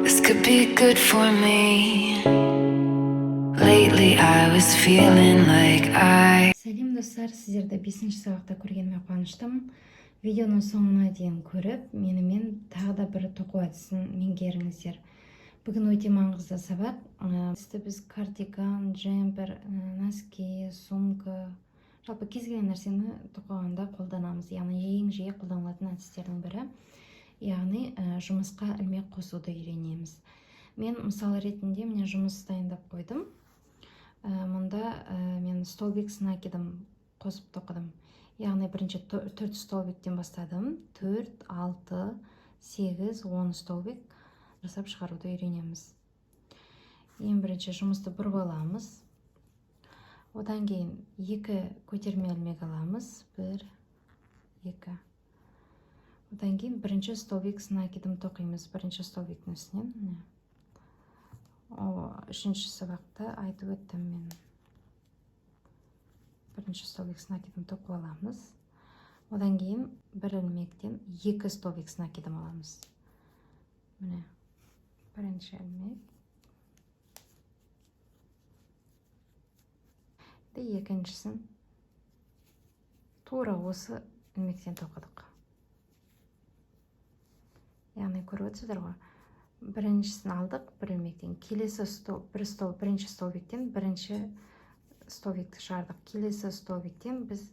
This could be good for me. Lately, I was feeling like I. Сәлем, достар! Сіздерді бесінші сабақта көргеніме қуаныштымын. Видеоның соңына дейін көріп, менімен тағы да бір тоқу әдісін меңгеріңіздер. Бүгін өте маңызды сабақ. Әдісті біз кардиган, джемпер, носки, сумка, жалпы кез келген нәрсені тоқығанда қолданамыз, яғни ең жиі қолданылатын әдістердің бірі, яғни жұмысқа ілмек қосуды үйренеміз. Мен мысал ретінде, міне, жұмыс дайындап қойдым. Мұнда мен столбик с накидом қосып тоқыдым, яғни бірінші төрт столбиктен бастадым, төрт, алты, сегіз, 10 столбик жасап шығаруды үйренеміз. Ең бірінші жұмысты бұрып аламыз, одан кейін екі көтерме ілмек аламыз, бір, екі, одан кейін бірінші столбик с накидом тоқимыз бірінші столбиктің үстінен. Міне, үшінші сабақта айтып өттім мен. Бірінші столбик с накидом тоқып аламыз, одан кейін бір ілмектен екі столбик с накидом аламыз. Міне, бірінші ілмек де, екіншісін тура осы ілмектен тоқыдық. Яғни көріп отырсыздар ғой, біріншісін алдық бір ілмектен, келесі стол, бір стол, бірінші столбиктен бірінші столбикті шығардық, келесі столбиктен біз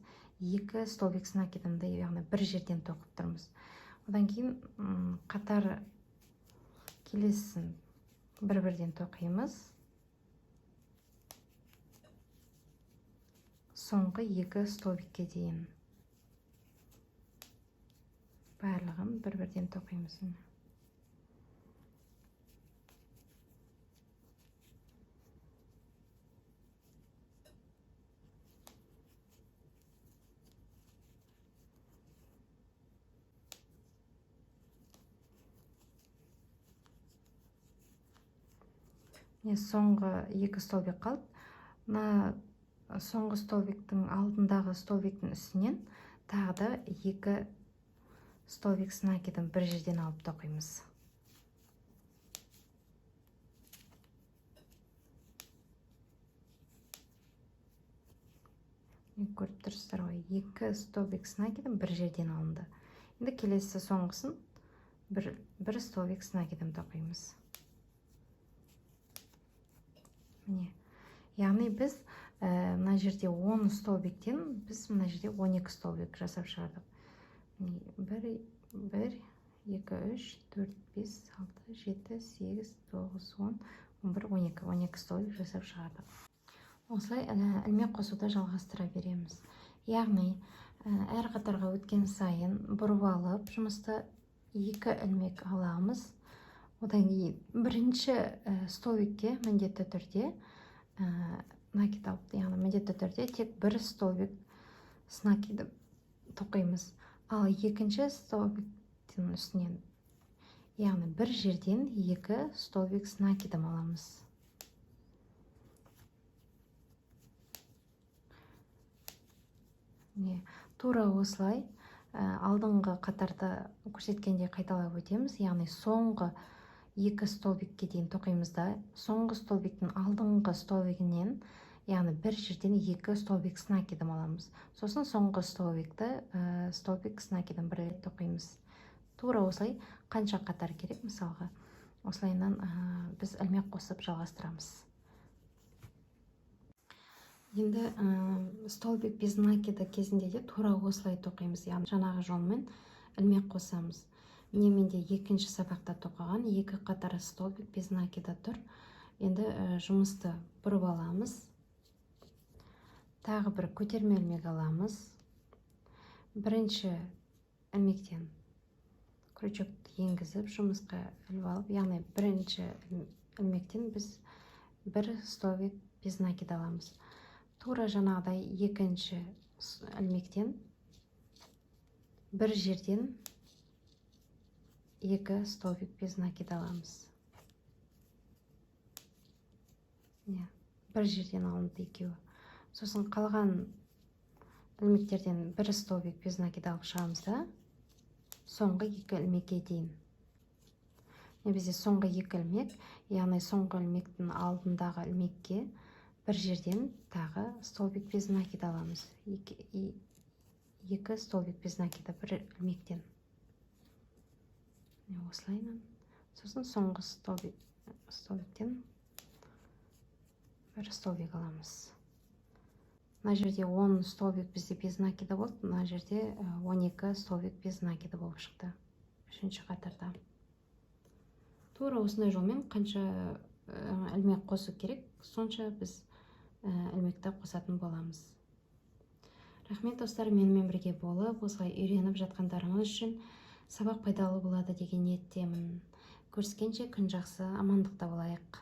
екі столбик с накидомды, яғни бір жерден тоқып тұрмыз. Одан кейін қатар келесісін бір бірден тоқимыз соңғы екі столбикке дейін, барлығын бір бірден тоқимыз. Міне. Міне, соңғы екі столбик қалды. Мына соңғы столбиктің алдындағы столбиктің үстінен тағы да екі столбик с накидом бір жерден алып тоқимыз. Міне, көріп тұрсыздар ғой, екі столбик с накидом бір жерден алынды. Енді келесі соңғысын бір столбик с накидом тоқимыз. Міне, яғни біз мына жерде 10 столбиктен біз мына жерде 12 столбик жасап шығардық. Міне, бір, бір, екі, үш, төрт, бес, алты, жеті, сегіз, тоғыз, 10, 11, 12, 12 столбик жасап шығардық. Осылай ілмек қосуды жалғастыра береміз, яғни әр қатарға өткен сайын бұрып алып жұмысты екі ілмек аламыз, одан кейін бірінші столбикке міндетті түрде накид алып, яғни міндетті түрде тек бір столбик с накидом тоқимыз, ал екінші столбиктің үстінен, яғни бір жерден екі столбик с накидом аламыз. Міне, тура осылай алдыңғы қатарда көрсеткендей қайталап өтеміз, яғни соңғы екі столбикке дейін тоқимыз да, соңғы столбиктің алдыңғы столбигінен, яғни бір жерден екі столбик с накидом аламыз, сосын соңғы столбикті столбик с накидом бір рет тоқимыз. Тура осылай қанша қатар керек, мысалға, осылайынан біз ілмек қосып жалғастырамыз. Енді столбик без накида кезінде де тура осылай тоқимыз, яғни жаңағы жолмен ілмек қосамыз. Міне, менде екінші сабақта тоқыған екі қатар столбик без накида тұр. Енді жұмысты бұрып аламыз, тағы бір көтерме ілмек аламыз, бірінші ілмектен крючокты енгізіп жұмысқа іліп алып, яғни бірінші ілмектен біз бір столбик без накида аламыз, тура жаңағыдай екінші ілмектен бір жерден екі столбик без накида аламыз. Міне, бір жерден алынды екеуі. Сосын қалған ілмектерден бір столбик без накида алып шығамыз да, соңғы екі ілмекке дейін. Міне, бізде соңғы екі ілмек, яғни соңғы ілмектің алдындағы ілмекке бір жерден тағы столбик без накида аламыз. Екі столбик без накида бір ілмектен. Міне, осылайынан. Сосын соңғы столбиктен бір столбик аламыз. Мына жерде 10 столбик бізде без накида болды, мына жерде 12 столбик без накида болып шықты үшінші қатарда. Тура осындай жолмен қанша ілмек қосу керек, сонша біз ілмекті қосатын боламыз. Рахмет, достар, менімен бірге болып, осылай үйреніп жатқандарыңыз үшін. Сабақ пайдалы болады деген ниеттемін. Көріскенше, күн жақсы, амандықта болайық.